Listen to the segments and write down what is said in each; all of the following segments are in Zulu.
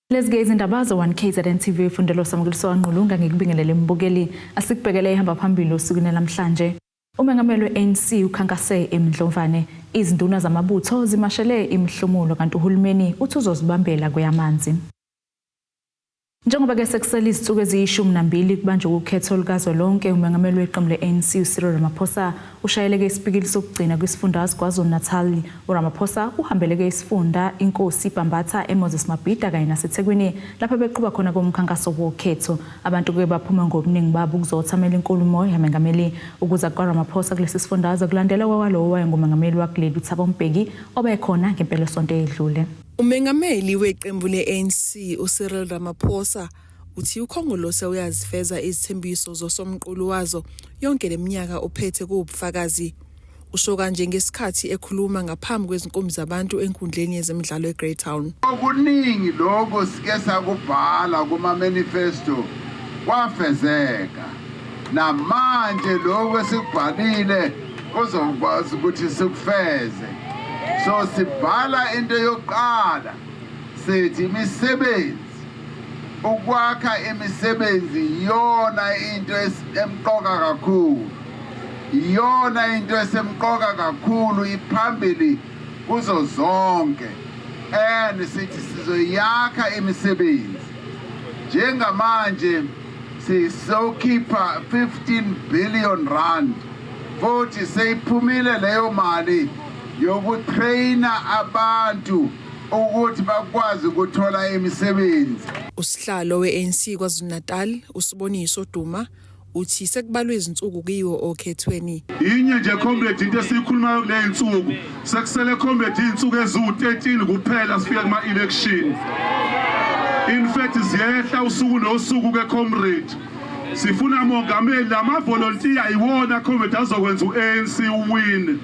Lezi-ke izindaba ze-1 KZN TV fundelo samukeliswa Ngqulunga ngikubingelele mbukeli asikubhekele ihamba phambili osukwini namhlanje. Umengameli we-ANC ukhankase eMdlomvane izinduna zamabutho zimashele imihlomulo kanti uhulumeni uthi uzozibambela kweyamanzi. Njengoba-ke sekusele izinsuku eziyi-12 kubanjwe ukhetho lukazwelonke, umengameli weqembu le-ANC uCyril Ramaphosa ushayeleke isipikili sokugcina kwisifundazwe KwaZulu-Natal. URamaphosa uhambeleke isifunda Inkosi Bhambatha eMoses Mabhida kanye naseThekwini lapho beqhuba khona komkhankaso wokhetho. Abantu-ke baphume ngobuningi babo ukuzothamela inkulumo yamengameli. Ukuza kukaRamaphosa kulesi sifundazwe kulandela kwalowo owayengumengameli wakuleli uThabo Mbeki obekhona ngempelasonto eyedlule. Umengameli weqembu le-ANC uCyril Ramaphosa uthi uKhongolose uyazifeza izithembiso zosomqulu wazo yonke leminyaka uphethe kuwubufakazi. Usho kanje ngesikhathi ekhuluma ngaphambi kwezinkumbi zabantu enkundleni yezemidlalo eGreytown. Okuningi lokho sike sakubhala kuma-manifesto kwafezeka. Namanje lokho esikubhalile kuzokwazi ukuthi sikufeze. So sibhala into yokuqala sithi imisebenzi ukwakha imisebenzi iyona into emqoka kakhulu. Iyona into esemqoka kakhulu iphambili kuzo zonke and sithi sizoyakha imisebenzi. Njengamanje sizokhipha 15 billion rand futhi seyiphumile leyo mali yokutraina abantu ukuthi bakwazi ukuthola imisebenzi. Usihlalo we-ANC KwaZulu-Natal uSiboniso Duma uthi sekubalwe izinsuku kuyiwe okhethweni. Inye nje comrade into esiyikhulumayo kule insuku sekusele comrade izinsuku eziwu-13 kuphela sifike kuma-election. In fact ziyehla usuku nosuku ke comrade. Sifuna mongameli lamavolontiya iwona comrade azokwenza u-ANC uwin.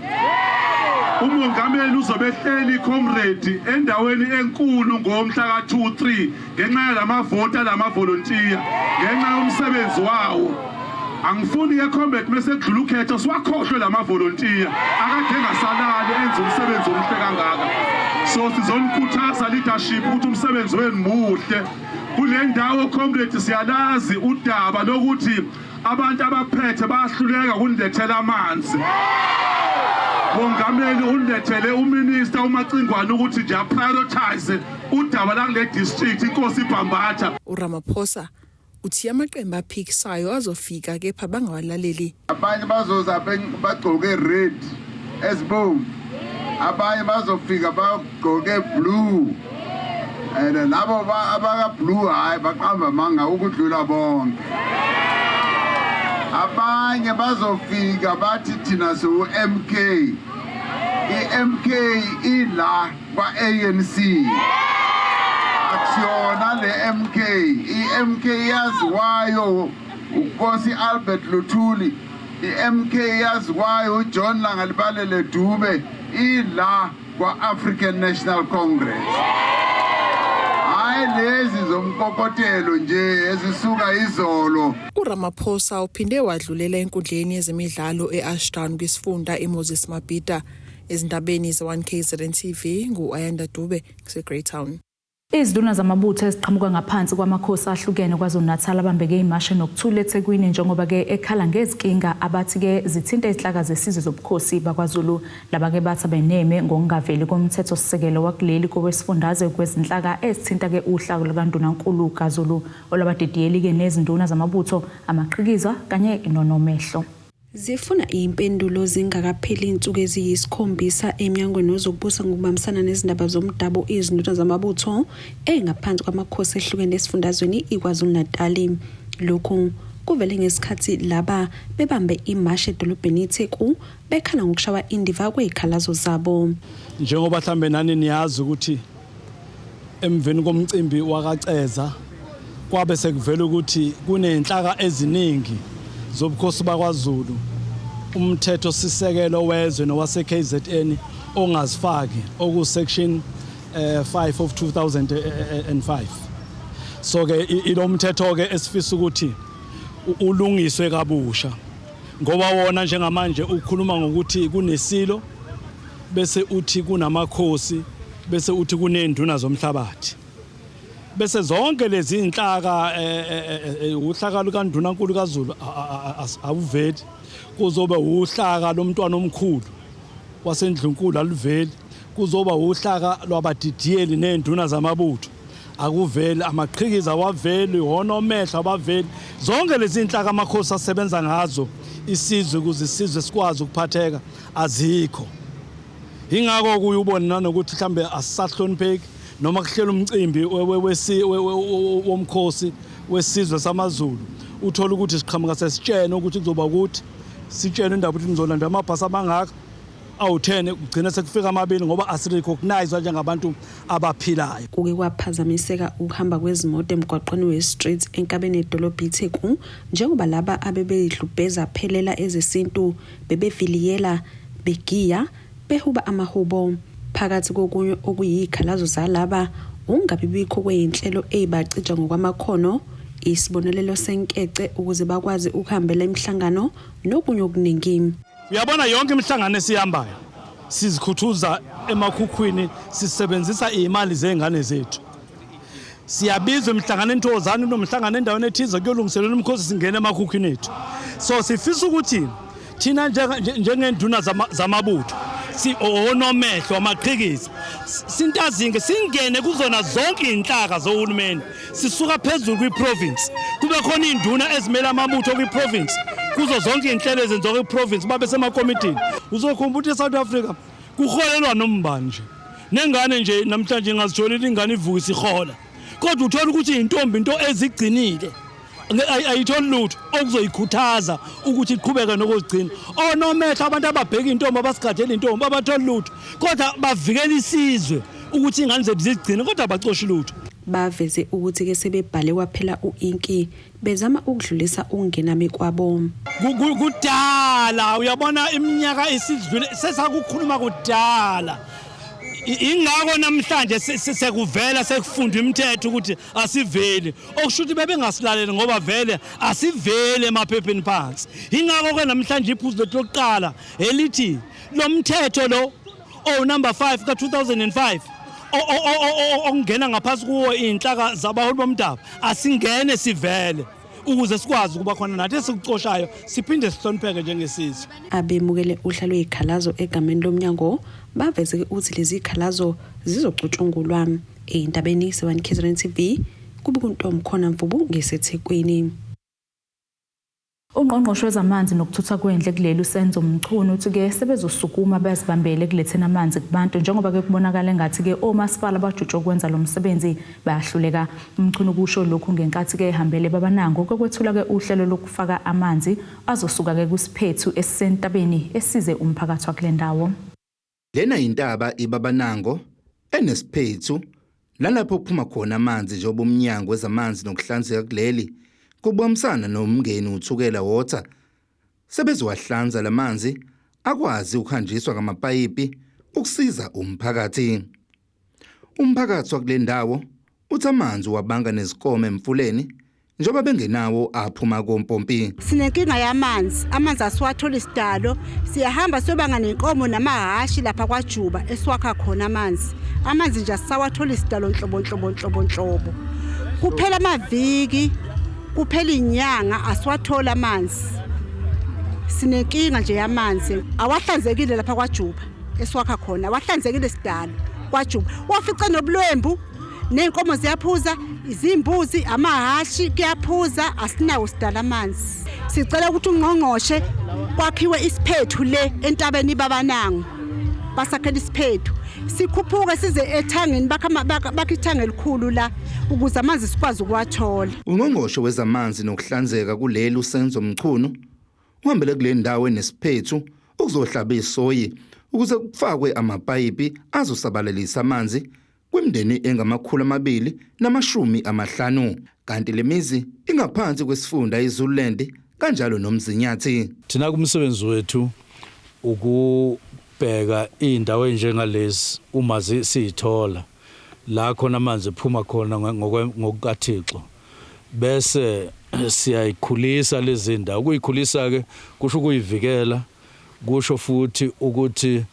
Umongameli uzobe ehleli comrade endaweni enkulu ngomhla ka-2 3 ngenxa yalamavoti alamavolontiya ngenxa yomsebenzi wawo. Angifuni ke comrade mase kudlula ukhetho siwakhohlwe lamavolontiya akade engasalali enza umsebenzi omuhle kangaka. So sizonikhuthaza leadership ukuthi umsebenzi wenu muhle. Kule ndawo comrade siyalazi udaba lokuthi abantu abaphethe bayahluleka ukunilethela amanzi. Mongameli unilethele uminister uMacingwane ukuthi nje aprioritize udaba lakule district inkosi Bhambatha. URamaphosa uthi amaqembu aphikisayo azofika kepha bangawalaleli. Abanye bazoza bagqoke red ezibomvu, abanye bazofika bagqoke blue and labo abaka blue hayi baqamba amanga ukudlula bonke. Abanye bazofika bathi thina siwu MK, i-MK ila kwa-ANC akusiyona le MK. I-MK yaziwayo uNkosi Albert Luthuli, i-MK yaziwayo uJohn Langalibalele Dube ila kwa-African National Congress. Hayi lezi zomkokotelo nje ezisuka izolo. URamaphosa uphinde wadlulela enkundleni yezemidlalo e-Ashdown kwisifunda iMoses Mabhida. Ezindabeni ze-1 KZN TV ngu-Ayanda Dube kuseGreytown. Izinduna zamabutho eziqhamuka ngaphansi kwamakhosi ahlukene KwaZulu-Natal abambeke imashe nokuthula eThekwini njengoba-ke ekhala ngezinkinga abathi-ke zithinta izinhlaka zesizwe zobukhosi bakwaZulu. Laba-ke bathi abeneme ngokungaveli komthethosisekelo wakuleli kowesifundazwe kwezinhlaka ezithinta-ke uhlaka lukaNdunankulu kaZulu olwabadidiyeli-ke nezinduna zamabutho amaqhikiza kanye nonomehlo. Zifuna impendulo zingakapheli insuku eziyisikhombisa eMnyangweni wezokuBusa ngokuBambisana neziNdaba zoMdabu izinduna zamabutho engaphansi kwamakhosi ehlukene esifundazweni iKwaZulu-Natali. Lokhu kuvele ngesikhathi laba bebambe imashi edolobheni iTheku bekhala ngokushawa indiva kwezikhalazo zabo. Njengoba mhlambe nani niyazi ukuthi emveni komcimbi wakaCeza kwabe sekuvela ukuthi kunenhlaka eziningi zobukhosi bakwaZulu umthetho sisekelo wezwe nowase KZN ongazifaki oku section 5 of 2005. So ke ilo mthetho ke esifisa ukuthi ulungiswe kabusha ngoba wona njengamanje ukhuluma ngokuthi kunesilo bese uthi kunamakhosi bese uthi kunenduna zomhlabathi. Bese zonke lezi inhlaka, uhlaka lukaNdunankulu kaZulu awuveli, kuzoba uhlaka lomntwana omkhulu wasendlunkulu aluveli, kuzoba uhlaka lwabadidiyeli nezinduna zamabutho akuveli, amaqhikiza awaveli, onomehlo abaveli. Zonke lezi inhlaka amakhosi asebenza ngazo isizwe ukuze isizwe sikwazi ukuphatheka azikho. Ingakho kuye ubone nanokuthi mhlambe asisahlonipheki noma kuhlela umcimbi womkhosi wesizwe samaZulu, uthola ukuthi siqhamuka sesitshene ukuthi kuzoba ukuthi sitshene indaba ukuthi nizolanda amabhasi amangaka awu-10, kugcina sekufika amabili ngoba asirecognize njengabantu abaphilayo. Kuke kwaphazamiseka ukuhamba kwezimoto emgwaqweni we-Street enkabeni yedolobha iTheku njengoba laba abebeyidlubheza phelela ezesintu bebeviliyela, begiya, behuba amahubo. Phakathi kokunye okuyizikhalazo zalaba ukungabi bikho kwey'nhlelo ey'bacija ngokwamakhono, isibonelelo senkece ukuze bakwazi ukuhambela imihlangano nokunye okuningi. Uyabona, yonke imihlangano esihambayo sizikhuthuza emakhukhwini, sisebenzisa iy'mali zey'ngane zethu. Siyabizwa emhlanganweni, Thokozani, kunomhlangano endaweni ethize, kuyolungiselelwa umkhosi, singena emakhukhwini ethu. So sifisa ukuthi thina njengenduna zamabutho, si onomehlo, amaqhikiza, sintazinge singene kuzona zonke iy'nhlaka zohulumeni, sisuka phezulu kwi-province, kube khona iy'nduna ezimele amabutho kwi-province kuzo zonke iy'nhlelo ezenziwa kwi-province, babe semakomitini. Uzokhumbula ukuthi e-South Africa kuholelwa nombani nje, nengane nje namhlanje ingazitholile ingane ivuka isihola, kodwa uthola ukuthi intombi into ezigcinile ayitholi lutho okuzoyikhuthaza ukuthi iqhubeke nokuzigcina. Onomehlo, abantu ababheka intombi, abasigadela intombi, abatholi lutho, kodwa bavikela isizwe ukuthi ingane zethu zizigcine, kodwa abacoshi lutho. Baveze ukuthi-ke sebebhale kwaphela u-inki bezama ukudlulisa ukungenami kwabo. Kudala, uyabona, iminyaka isidlule, sesakukhuluma kudala. Ingakho namhlanje sekuvela sekufundwa imithetho ukuthi asiveli, okusho ukuthi bebengasilaleli ngoba vele asiveli emaphepheni phansi. Ingakho ke namhlanje iphuzu lethu lokuqala elithi lo mthetho lo owu-number 5 ka-2005 okungena ngaphansi kuwo iy'nhlaka zabaholi bomdabu, asingene sivele ukuze sikwazi ukuba khona nathi esikucoshayo, siphinde sihlonipheke njengesizwe. Abemukele uhla lwey'khalazo egameni lomnyango baveze ukuthi lezi khalazo zizocutshungulwa. Ey'ndabeni ze-1 KZN TV, kube kuntomkhona Mvubu ngeseThekwini. Ungqongqoshe wezamanzi nokuthuthwa kwendle kuleli uSenzo Mchunu uthi-ke sebezosukuma bazibambele ekuletheni amanzi kubantu njengoba-ke kubonakala engathi-ke omasipala abajutshwe ukwenza lo msebenzi bayahluleka. UMchunu kusho lokhu ngenkathi-ke ehambele Babanango kokwethula-ke uhlelo lokufaka amanzi azosuka-ke kusiphethu esisentabeni esize umphakathi wakule ndawo. Lena yintaba iBabanango enesiphethu nalapho kuphuma khona amanzi njengoba umnyango wezamanzi nokuhlanzeka kuleli kubambisana noMngeni uThukela Water sebezowahlanza lamanzi akwazi ukuhanjiswa ngamapayipi ukusiza umphakathi. Umphakathi wakule ndawo uthi amanzi wabanga nezikome emfuleni njengoba bengenawo aphuma kompompi. Sinenkinga yamanzi, amanzi asiwatholi sidalo. Siyahamba siyobanga nenkomo namahhashi lapha kwaJuba esiwakha khona amanzi. Amanzi nje asisawatholi sidalo nhlobo nhlobo nhlobo nhlobo. Kuphela amaviki, kuphela inyanga asiwatholi amanzi. Sinenkinga nje yamanzi, awahlanzekile lapha kwaJuba esiwakha khona, awahlanzekile sidalo kwaJuba. Wafica nobulwembu, ney'nkomo ziyaphuza, izimbuzi, amahhashi kuyaphuza, asinawo sidala amanzi. Sicela ukuthi ungqongqoshe kwakhiwe isiphethu le entabeni iBabanango, basakhela isiphethu sikhuphuke size ethangeni, bakhe ithange elikhulu la ukuze amanzi sikwazi ukuwathola. Ungqongqoshe wezamanzi nokuhlanzeka kuleli uSenzo Mchunu uhambele kule ndawo enesiphethu ukuzohlaba isoyi ukuze kufakwe amapayipi azosabalalisa amanzi kwimindeni engama-250, kanti lemizi ingaphansi kwesifunda iZululand kanjalo noMzinyathi. Thina kumsebenzi wethu ukubheka iy'ndawo ey'njengalezi uma siyithola la khona amanzi ephuma khona ngokukaThixo, bese siyayikhulisa lezi ndawo. Ukuyikhulisa ke kusho ukuyivikela, kusho futhi ukuthi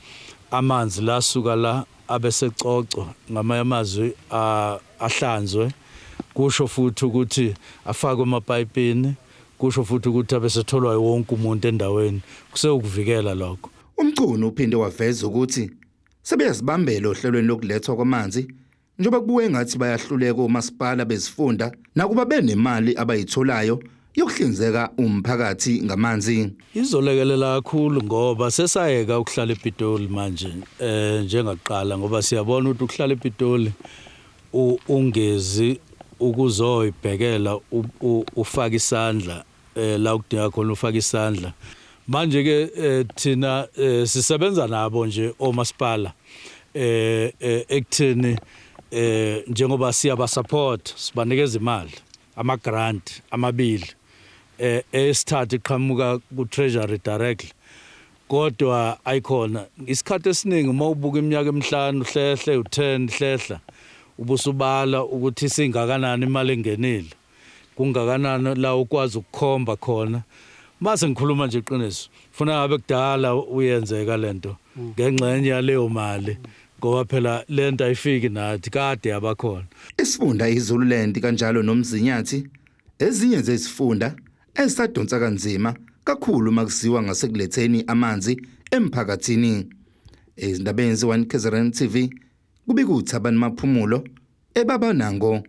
amanzi la suka la abesecocwa, ngamanye amazwi ahlanzwe. Kusho futhi ukuthi afakwe emapayipini, kusho futhi ukuthi abesetholwa wonke umuntu endaweni. Kusewukuvikela lokho. UMchunu uphinde waveza ukuthi sebeyazibambela ohlelweni lokulethwa kwamanzi njengoba kubuke engathi bayahluleka omasipala bezifunda nakuba benemali abayitholayo yokuhlinzeka umphakathi ngamanzi. Izolekelela kakhulu ngoba sesayeka ukuhlala ePitoli manje njengakuqala, ngoba siyabona ukuthi ukuhlala ePitoli ungezi ukuzoyibhekela ufaka isandla la kudinga khona ufaka isandla. Manje ke thina sisebenza nabo nje omasipala ekutheni njengoba siyaba support, sibanikeza imali, ama grant amabili, esithathu iqhamuka ku Treasury directly, kodwa ayikhona isikhathi esiningi. Uma ubuka iminyaka emihlanu hlehle, u10 hlehla, ubusubala ukuthi singakanani imali engenile, kungakanani la ukwazi ukukhomba khona. Mase ngikhuluma nje iqiniso, funa ngabe kudala uyenzeka lento ngengxenye yaleyo mali, ngoba phela lento ayifiki nathi, kade yabakhona. Isifunda iZululand kanjalo noMzinyathi ezinye zezifunda ezisadonsa kanzima kakhulu makuziwa ngasekuletheni amanzi emphakathini. Ezindabeni ze-1 KZN TV, kubika uThabani Maphumulo eBabanango.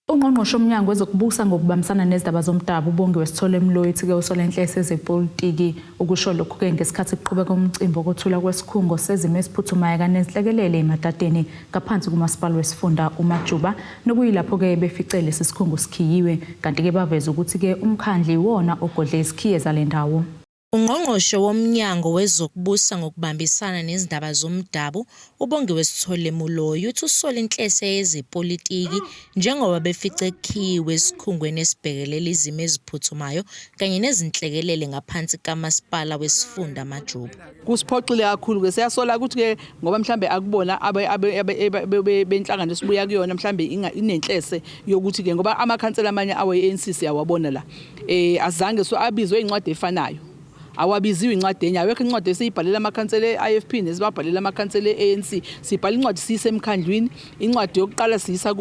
Ungqongqoshe womnyango wezokubusa ngokubambisana nezindaba zomdabu uBongiwe Sithole Moloi uthi-ke usola inhlese ezepolitiki. Ukusho lokhu-ke ngesikhathi kuqhubeka umcimbi wokwethulwa kwesikhungo sezimo eziphuthumayo kanye nezinhlekelele eMadadeni ngaphansi kumasipala wesifunda uMajuba, nokuyilapho-ke befice lesi sikhungo sikhiyiwe, kanti-ke baveza ukuthi-ke umkhandlu iwona ogodle izikhiye zale ndawo. Ungqongqoshe womnyango wezokubusa ngokubambisana nezindaba zomdabu uBongiwe Sithole Moloi uthi usola inhlese yezepolitiki njengoba befice kukhiyiwe esikhungweni esibhekelela izimo eziphuthumayo kanye nezinhlekelele ngaphansi kamasipala wesifunda Amajuba. Kusiphoxile kakhulu ke, siyasola ukuthi ke ngoba mhlambe akubona benhlangano esibuya kuyona, mhlambe inenhlese yokuthi ke ngoba amakhansela amanye awe-ANC siyawabona la, azange so abizwe incwadi efanayo, awabiziwe incwadi enye, awekho incwadi esiyibhalela amakhansela e-IFP nesibabhalela amakhansela e-ANC. Sibhala incwadi siyise emkhandlwini. Incwadi yokuqala siyisa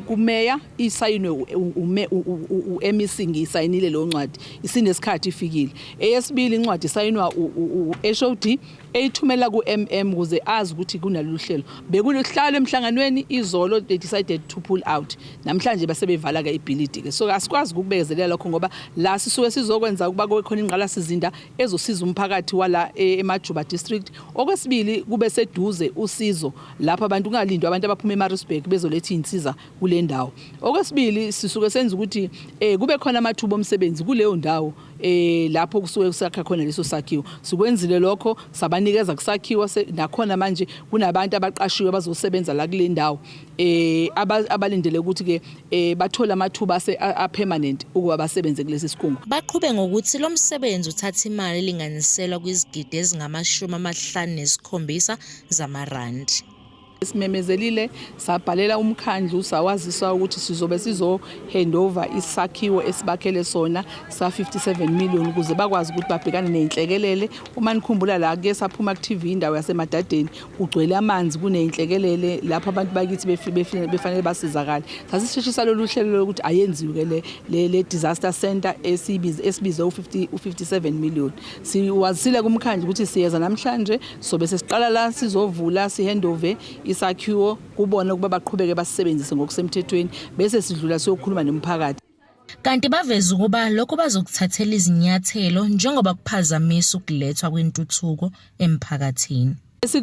kumeya, isayinwe u-MEC, ngiyisayinile leyo ncwadi, isinesikhathi ifikile. Eyesibili incwadi isayinwa u-HOD, eyithumela ku-MM ukuze azi ukuthi kunalolu hlelo. Bekuhlalo emhlanganweni izolo, they decided to pull out. Namhlanje basebevala-ke ibhilidi-ke, so asikwazi ukukubekezelela lokho ngoba la sisuke sizokwenza ukuba kube khona ingqalasizinda ezosiza umphakathi wala eMajuba District. Okwesibili, kube seduze usizo lapho abantu kungalindwa abantu abaphuma eMaritzburg bezoletha iy'nsiza kule ndawo. Okwesibili, sisuke senza ukuthi kube khona amathuba omsebenzi kuleyo ndawo lapho kusuke kusakha khona leso sakhiwo. Sikwenzile lokho, sabanikeza kusakhiwo, nakhona manje kunabantu abaqashiwe abazosebenza la kule ndawo, abalindele ukuthi ke bathole amathuba a permanent ukuba basebenze kulesi sikhungo. Baqhube ngokuthi lo msebenzi uthatha imali elinganiselwa kwizigidi ezingama-57 zamarandi. Simemezelile, sabhalela umkhandlu, sawazisa ukuthi sizobe sizo hand over isakhiwo esibakhele sona sa 57 million ukuze bakwazi ukuthi babhekane nezinhlekelele. Uma nikhumbula la ke saphuma ku TV, indawo yaseMadadeni kugcwele amanzi, kuneyinhlekelele lapho abantu bakithi befanele basizakale. Sasisheshisa lolu hlelo lokuthi ayenziwe ke le disaster center esibize esibize u50 u57 million. Siwazisile kumkhandlu ukuthi siyeza namhlanje, sobe sesiqala la sizovula, sihandover isakhiwo kubona ukuba baqhubeke basisebenzise ngokusemthethweni, bese sidlula siyokhuluma nomphakathi. Kanti baveza ukuba lokho bazokuthathela izinyathelo njengoba kuphazamisa ukulethwa kwentuthuko emphakathini.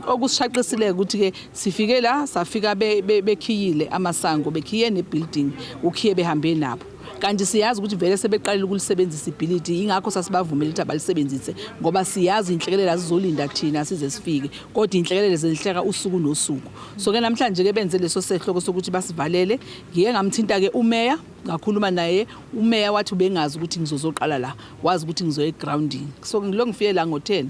Okusishaqisile ukuthi ke sifike la safika bekhiyile amasango, bekhiye nebuilding, ukhiye behambe nabo, kanti siyazi ukuthi vele sebeqalile ukulisebenzisa ibhilidi. Ingakho sasibavumela ukuthi abalisebenzise, ngoba siyazi inhlekelele azizolinda thina size sifike, kodwa inhlekelele zehleka usuku nosuku. So ke namhlanje ke benze leso sehloko sokuthi basivalele. Ngiye ngamthinta ke umeya, ngakhuluma naye umeya, wathi ubengazi ukuthi ngizozoqala la, wazi ukuthi ngizoya egroundini. So ngilo ngifike la ngo-10,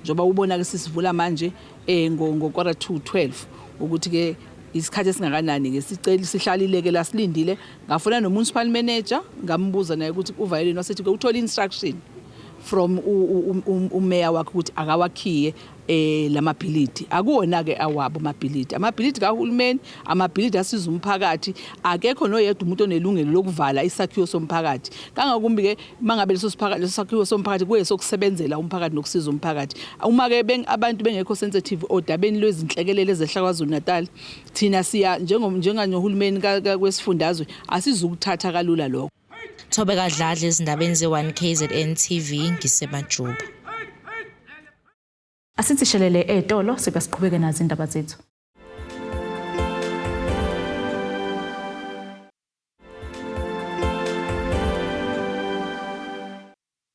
njengoba ubona ke sisivula manje ngo quarter to 12, ukuthi ke isikhathi esingakanani ke sicela sihlalile ke la silindile. Ngafuna no municipal manager, ngambuza naye ukuthi uvayeleni, wasethi ke uthola instruction from umeya wakhe ukuthi akawakhiye. Lamabhilidi akuwona ke awabo amabhilidi, amabhilidi kahulumeni, amabhilidi asiza umphakathi. Akekho noyedwa umuntu onelungelo lokuvala isakhiwo somphakathi, kangakumbi ke mangabe leso siphakathi, leso sakhiwo somphakathi kuyesokusebenzela umphakathi nokusiza umphakathi. Uma ke abantu bengekho sensitive odabeni lwezinhlekelele ezehla KwaZulu Natal, thina siya njenganohulumeni kwesifundazwe asizukuthatha kalula lokho. Thobeka Dladla ezindabeni ze-1 KZN TV ngisemajuba. Asithi shelele etolo sibe siqhubeke nazo indaba zethu.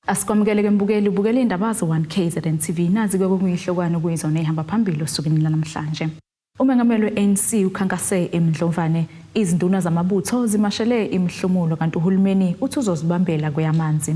Asikwamukele ke mbukeli, ubukele indaba ze-1 KZN TV. Nazi ke kokuyihlokwana okuyizona ehamba phambili osukwini lanamhlanje. Umengameli we-ANC ukhankase eMdlovane, izinduna zamabutho zimashele imihlomulo kanti uhulumeni uthi uzozibambela kweyamanzi.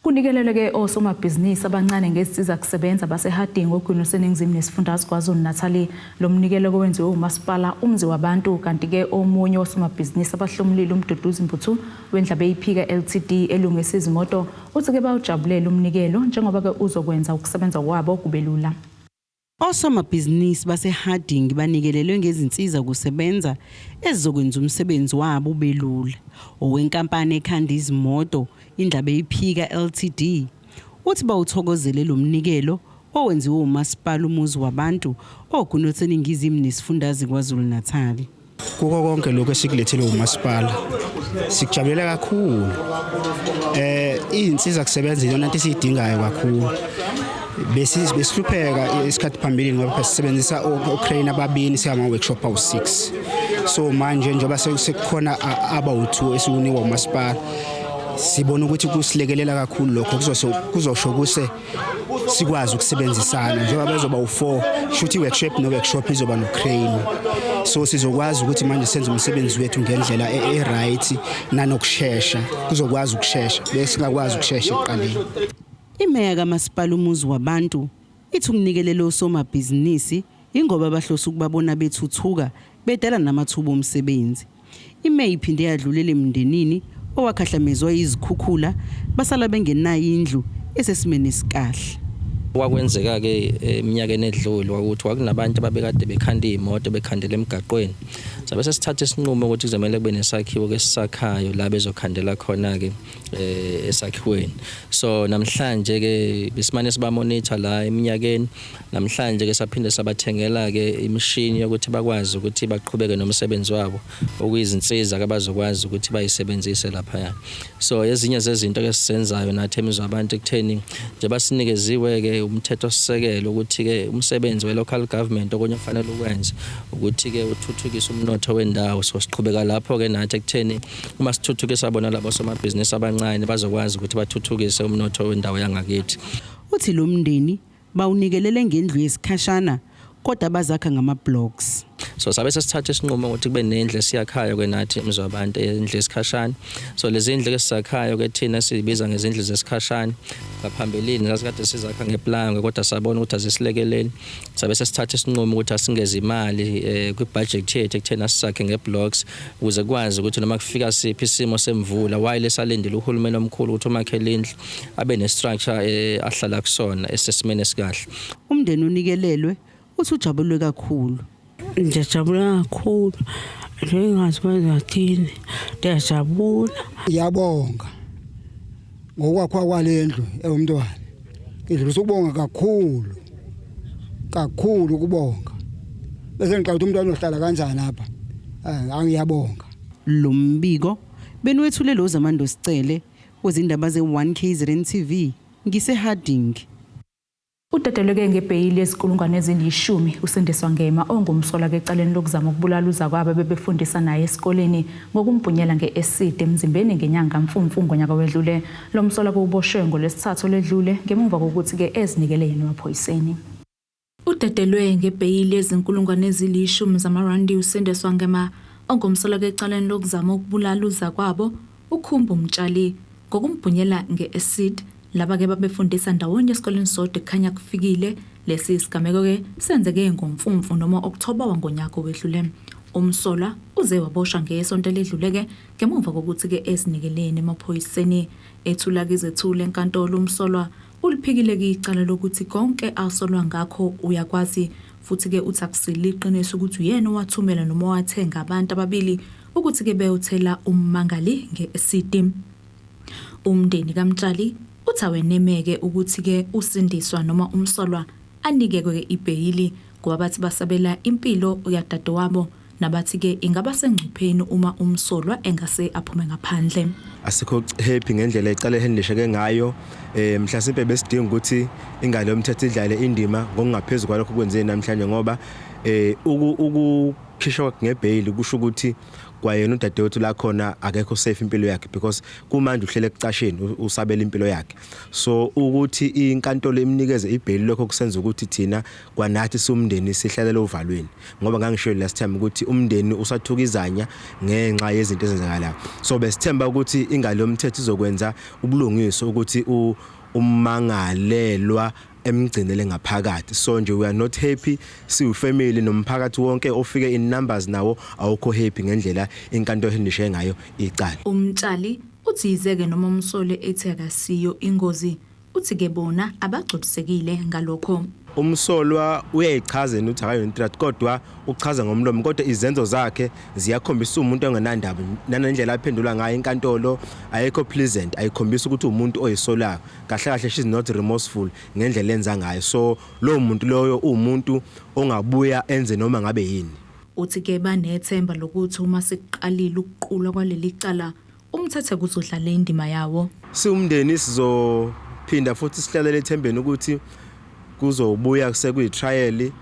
Kunikelelwe-ke osomabhizinisi abancane ngezinsiza kusebenza baseHarding ogwini oluseningizimu nesifundazwe KwaZulu-Natal. Lo mnikelo owenziwe umasipala Umzi Wabantu, kanti-ke omunye wosomabhizinisi abahlomulile uMduduzi Mbuthu weNdlabeyiphika Ltd elungisa izimoto uthi-ke bawujabulela umnikelo njengoba-ke uzokwenza ukusebenza kwabo kube lula. Osomabhizinisi baseHarding banikelelwe ngezinsiza kusebenza ezizokwenza umsebenzi wabo ube lula. Owenkampani ekhanda izimoto iNdlabeyiphika Ltd uthi bawuthokozele lo mnikelo owenziwe umasipala Umuzi Wabantu oGwini oluseNingizimu nesifundazwe KwaZulu-Natal. Kuko konke lokhu esikulethelwe umasipala sikujabulela kakhulu. Iy'nsiza kusebenza iyona nto esiyidingayo kakhulu. Besihlupheka isikhathi phambili ngoba phela sisebenzisa o-crane ababini singama-workshop awu-6. So manje njengoba sekukhona abawu-2 esikunikwa umasipala, sibona ukuthi kusilekelela kakhulu lokho. Kuzosho kuse sikwazi ukusebenzisana njengoba bezoba u-4, shuthi i-workshop no-workshop izoba no-crane, so sizokwazi ukuthi manje senze umsebenzi wethu ngendlela e-right nanokushesha, kuzokwazi ukushesha besingakwazi ukushesha ekuqaleni. Imeya kamasipala Umuzi Wabantu ithi ukunikelela osomabhizinisi ingoba bahlose ukubabona bethuthuka bedala namathuba omsebenzi. Imeya iphinde yadlulela emndenini owakhahlamezwa izikhukhula basala bengenayo indlu esesimeni esikahle. Kwakwenzeka-ke eminyakeni edlule ukuthi kwakunabantu ababekade bekhanda iy'moto, bekhandela emgaqweni. Sabe sesithatha isinqumo ukuthi kuzomele kube nesakhiwo-ke esisakhayo la bezokhandela khona-ke esakhiweni. So namhlanje-ke besimane sibamonitha la eminyakeni. Namhlanje-ke saphinde sabathengela-ke imishini yokuthi bakwazi ukuthi baqhubeke nomsebenzi wabo, okuyizinsiza abazokwazi ukuthi bayisebenzise laphaya. So ezinye zezinto-ke esizenzayo nathi eMzi Wabantu ekutheni njengoba sinikeziwe-ke umthetho sisekelo ukuthi-ke umsebenzi we-local government okunye okufanele ukwenze ukuthi-ke uthuthukise umnotho wendawo. So siqhubeka lapho-ke nathi ekutheni uma sithuthukisa bona labo somabhizinisi abancane bazokwazi ukuthi bathuthukise umnotho wendawo yangakithi. Uthi lo mndeni bawunikelele ngendlu yesikhashana kodwa bazakha ngama-blocks. So sabe sesithatha isinqumo ukuthi kube nendlu esiyakhayo ke nathi eMzi Wabantu, indlu yesikhashana. So lezi ndlu esizakhayo ke thina sizibiza ngezindlu zesikhashana. Ngaphambilini sasikade sizakha ngeplango kodwa sabona ukuthi azisilekeleli. Sabe sesithatha isinqumo ukuthi asingeze imali kwi-budget yethu ekutheni asisakhe nge-blocks ukuze kwazi ukuthi noma kufika siphi isimo semvula, while esalindile uhulumeni omkhulu ukuthi umakhele indlu, abe ne-structure ahlala kusona esesimeni esikahle. Umndeni unikelelwe uthi ujabulwe kakhulu. Ngiyajabula kakhulu, njengazi bazathini, ngiyajabula. Ngiyabonga ngokwakhiwa kwale ndlu ewumntwana. Ngidlulisa ukubonga kakhulu kakhulu ukubonga. Bese ngicabanga ukuthi umntwana uhlala kanjani apha. Angiyabonga. Lo mbiko beniwethule lo Zamando Sicele wezindaba ze-1 KZN TV ngiseHarding. Udedelwe-ke ngebheyili yezinkulungwane ezilishumi uSindiswa Ngema ongumsolwa ecaleni lokuzama ukubulala uzakwabo bebefundisa naye esikoleni ngokumbhunyela nge-acid emzimbeni ngenyanga Mfumfu ngonyaka wedlule. Lo msolwa uboshwe ngolwesithathu olwedlule ngemuva kokuthi-ke ezinikele yena emaphoyiseni. Udedelwe ngebheyili yezinkulungwane ezilishumi zamarandi uSindiswa Ngema ongumsolwa ecaleni lokuzama ukubulala uzakwabo uKhumbu Mtshali ngokumbhunyela nge-acid. Laba-ke babefundisa ndawonye esikoleni sodwa kukhanya kufikile. Lesi sigameko-ke senzeke ngoMfumfu noma Okthoba wangonyaka owedlule. Umsolwa uze waboshwa ngesonto eledlule-ke ngemuva kokuthi-ke ezinikeleni emaphoyiseni. Ethula-ke izethule enkantolo umsolwa Uliphikile-ke icala lokuthi konke asolwa ngakho uyakwazi futhi-ke uthi akusilo iqiniso ukuthi uyena owathumela noma owathenga abantu ababili ukuthi-ke beyothela ummangali nge-esidi. Umndeni kaMtshali uthi awenemeke ukuthi-ke uSindiswa noma umsolwa anikekwe-ke ibheyili ngoba bathi basabela impilo yadadewabo nabathi-ke ingaba sengcupheni uma umsolwa engase aphume ngaphandle. Asikho happy ngendlela icala ehandlisheke ngayo. Mhlasimpe besidinga ukuthi ingalo yomthetho idlale indima ngokungaphezulu kwalokho kwenziwe namhlanje, ngoba ukukhishwa ngebheyili kusho ukuthi kwayena udadewethu la khona akekho safe impilo yakhe, because kumanje uhlele ekucasheni, usabela impilo yakhe. So ukuthi inkantolo imnikeze ibheyili, lokho kusenza ukuthi thina kwanathi siwumndeni sihlalele ovalweni, ngoba ngangisho last time ukuthi umndeni usathukizanya ngenxa yezinto ezenzakalayo. So besithemba ukuthi ingalo yomthetho izokwenza ubulungiswa ukuthi ummangalelwa emgcinele ngaphakathi. So nje we are not happy siwu-family, nomphakathi wonke ofike in numbers nawo awukho happy ngendlela inkantolo ehandlishe ngayo icala. UMtshali uthi yize-ke noma umsolwa ethi akasiyo ingozi, uthi-ke bona abagculisekile ngalokho. Umsolwa uyayichaza yena ukuthi akayona threat, kodwa uchaza ngomlomo, kodwa izenzo zakhe ziyakhombisa umuntu ongenandaba. Nanendlela aphendula ngayo inkantolo ayikho pleasant, ayikhombisa ukuthi umuntu oyisolayo kahle kahle. She's not remorseful ngendlela enza ngayo, so lowo muntu loyo uwumuntu ongabuya enze noma ngabe yini. Uthi-ke banethemba lokuthi uma sekuqalile ukuqulwa kwaleli cala, umthetho kuzodlala indima yawo. Siwumndeni sizophinda futhi sihlalele ethembeni ukuthi kuzobuya sekuyi-trial,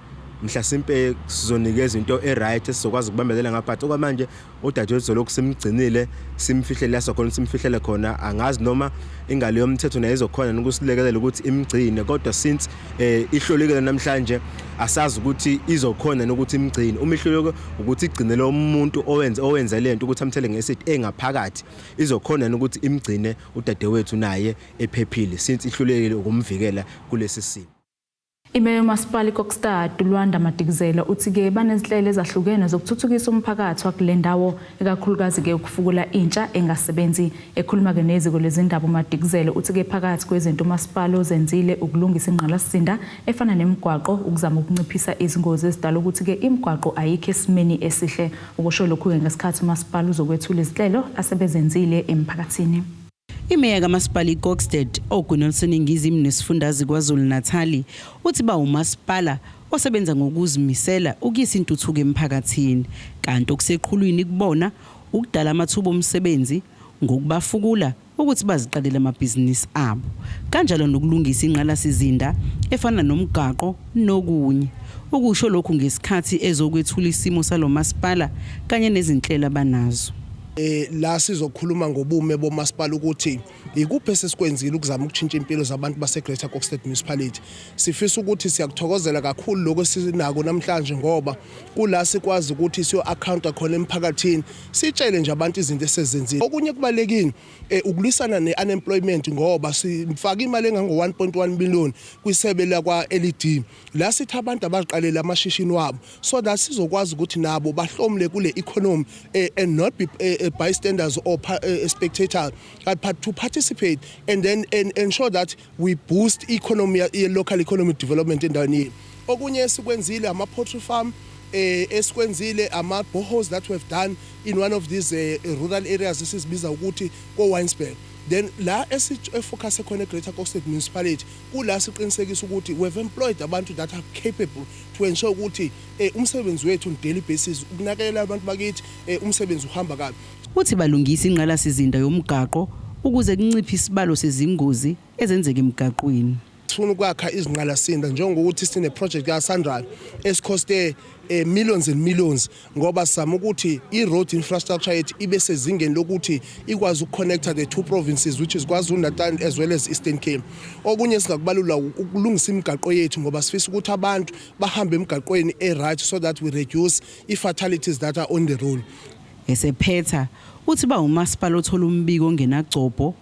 mhlasimpe sizonikeza into e-right esizokwazi ukubambelela ngaphathi. Okwamanje udadewethu zolokhu simgcinile, simfihlele la sokhona simfihlele khona. Angazi noma ingalo yomthetho nayo izokhona ukusilekelela ukuthi imgcine, kodwa since ihlolekile namhlanje, asazi ukuthi izokhona nokuthi imgcine. Uma ihluleke ukuthi igcine lo muntu owenze lento ukuthi amthele nge-acid engaphakathi, izokhona ukuthi imgcine udadewethu naye ephephile, since ihlulekile ukumvikela kulesi simo? Imeya yomasipala iKokstad uLwanda Madikizela uthi-ke banezinhlelo ezahlukene zokuthuthukisa umphakathi wakule ndawo, ikakhulukazi-ke ukufukula intsha engasebenzi. Ekhuluma-ke neziko lezindaba, uMadikizela uthi-ke phakathi kwezinto umasipala ozenzile ukulungisa ingqalasizinda efana nemigwaqo, ukuzama ukunciphisa izingozi ezidala ukuthi-ke imigwaqo ayikho esimeni esihle. Ukusho lokhu-ke ngesikhathi umasipala uzokwethula izinhlelo asebezenzile emphakathini. Imeya kamasipala iKokstad ogwini oluseningizimu nesifundazwe KwaZulu-Natali uthi bawumasipala osebenza ngokuzimisela ukuyisa intuthuko emphakathini, kanti okuseqhulwini kubona ukudala amathuba omsebenzi ngokubafukula ukuthi baziqalele amabhizinisi abo, kanjalo nokulungisa ingqalasizinda efana nomgaqo nokunye. Ukusho lokhu ngesikhathi ezokwethula isimo salo masipala kanye nezinhlelo abanazo. La sizokhuluma ngobume bomasipala, ukuthi ikuphi esesikwenzile ukuzama ukutshintsha impilo zabantu base Greater Kokstad Municipality. Sifisa ukuthi siyakuthokozela kakhulu lokho esinako namhlanje, ngoba kula sikwazi ukuthi siyo accounta khona emphakathini, sitshele nje abantu izinto esezenzile. Okunye kubalekile ukulwisana ne-unemployment, ngoba sifaka imali engango 1.1 billion kwisebe lakwa LED, la sithi abantu abaziqalele amashishini wabo so that sizokwazi ukuthi nabo bahlomule kule economy and not be bystanders or spectators, but to participate and then and ensure that we boost economy, local economic development endaweni yethu. Okunye esikwenzile ama poultry farm, esikwenzile ama boreholes that we have done in one of these rural areas esizibiza ukuthi ko Winesburg. Then la esifocus khona eGreater Kokstad Municipality, kula siqinisekisa ukuthi we have employed abantu that are capable to ensure ukuthi umsebenzi wethu on daily basis ukunakekela abantu bakithi, umsebenzi uhamba kabi. Uthi balungisa ingqalasizinda yomgaqo ukuze kunciphe isibalo sezingozi ezenzeka emgaqweni. Sifuna ukwakha izinqalasinda, njengokuthi sine project kaSANRAL esicoste millions and millions, ngoba sizama ukuthi i-road infrastructure yethu ibe sezingeni lokuthi ikwazi ukuconnecta the two provinces, which is KwaZulu-Natal as well as Eastern Cape. Okunye singakubalula ukulungisa imigaqo yethu, ngoba sifisa ukuthi abantu bahambe emgaqweni e-right so that we reduce i-fatalities that are on the road. Esephetha uthi ba umasipala othola umbiko ongenagcobho.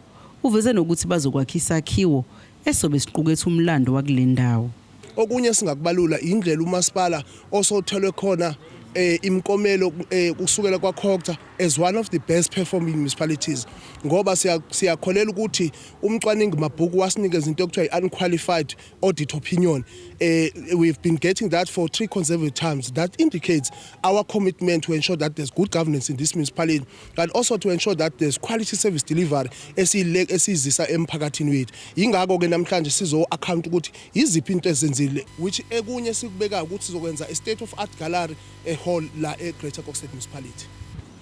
Uveze nokuthi bazokwakha isakhiwo esobe siqukethe umlando wakule ndawo. Okunye singakubalula indlela umasipala osothelwe khona Imiklomelo kusukela kwaCogta as one of the best performing municipalities, ngoba siyakholela ukuthi umcwaningi mabhuku wasinikeza into ekuthiwa i-unqualified audit opinion. We've been getting that for three consecutive times. That indicates our commitment to ensure that there's good governance in this municipality and also to ensure that there's quality service delivery esiyizisa emphakathini wethu. Yingakho ke namhlanje sizo account ukuthi yiziphi into ezenzile, which ekunye sikubekayo ukuthi sizokwenza a state of art gallery, a hall la e-Greater Kokstad Municipality.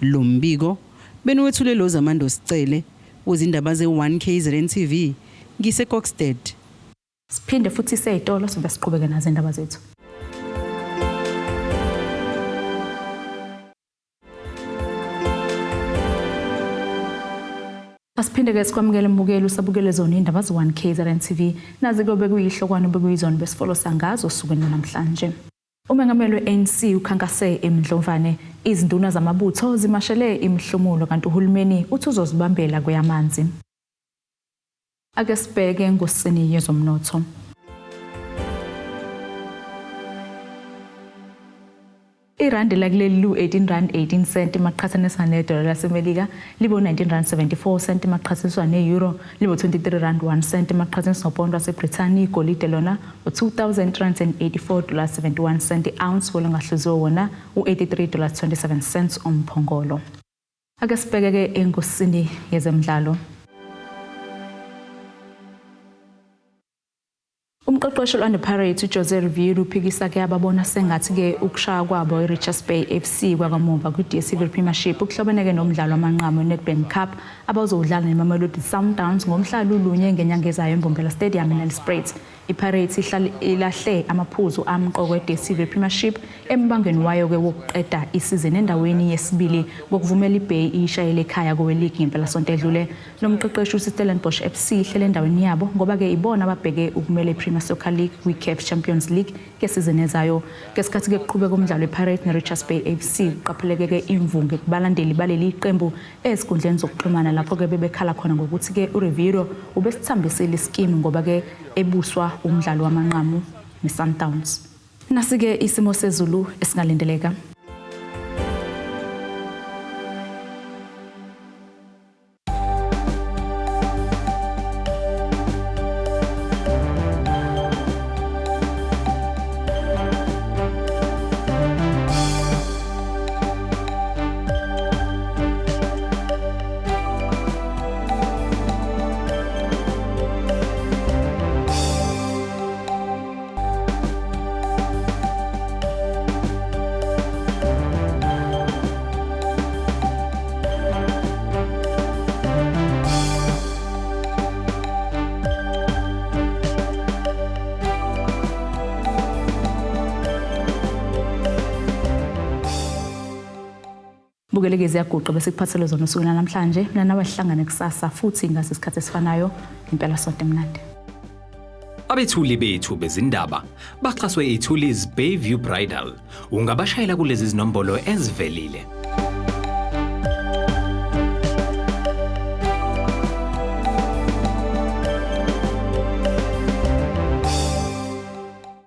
Lo mbiko beniwethule lo Zamando Sicele wezindaba ze-1 KZN TV ngiseKokstad. Siphinde futhi seyitolo sobe siqhubeke nazo indaba zethu. Asiphinde ke sikwamukele mbukeli usabukele zona indaba ze-1 KZN TV. Nazi kuyobe kuyihlokwana obekuyizona besifolosa ngazo osukwini namhlanje. Umengameli we-ANC ukhankase eMdlomvane, izinduna zamabutho zimashele imihlomulo kanti uhulumeni uthi uzozibambela kweyamanzi. Ake sibheke ngosini yezomnotho. Irandi lakuleli lu-18 rand 18 cent maqhathaniswa nedola laseMelika, libe 19 rand 74 cent maqhathaniswa ne-euro, libe 23 rand 1 cent maqhathaniswa nopondo waseBrithani. Igolide lona u-2384.71 cent i-ounce, wolongahluziwe wona u-83.27 cents umphongolo. Ake sibheke-ke engosini yezemidlalo. Umqeqeshi Orlando Pirates uJose Riveiro uphikisa ke ababona sengathi ke ukushaya kwabo iRichards Bay FC kwakamuva kwi-DStv Premiership kuhlobeneke nomdlalo wamanqamu weNedbank Cup abazowudlala neMamelodi Sundowns ngomhla lulunye ngenyanga ezayo eMbombela Stadium eNelspruit. IPirates ilahle amaphuzu amqoka we-DStv Premiership embangweni wayo-ke wokuqeda isizini endaweni yesibili ngokuvumela iBay iyishayele ekhaya koweligi ngempelasonto edlule. Lo mqeqeshi uthi Stellenbosch FC ihlele endaweni yabo ngoba-ke ibona ababheke ukumela i-Premier Soccer League kwi-CAF Champions League ngesizini ezayo. Ngesikhathi-ke kuqhubeka umdlalo wePirates ne-Richards Bay FC kuqapheleke-ke imvunge kubalandeli baleli qembu ezinkundleni zokuxhumana lapho-ke bebekhala khona ngokuthi-ke uRiveiro ubesithambisile isikimu ngoba-ke ebuswa umdlalo wamanqamu ne-Sundowns. Nasi-ke isimo sezulu esingalindeleka. Bukeleke ziyaguqa bese kuphathelwe zona usuku namhlanje. Mina nawe sihlangane kusasa futhi ngase isikhathi esifanayo. Impela sonto emnandi. Abethuli bethu bezindaba baxhaswe iThulis Bayview Bridal. Ungabashayela kulezi zinombolo ezivelile.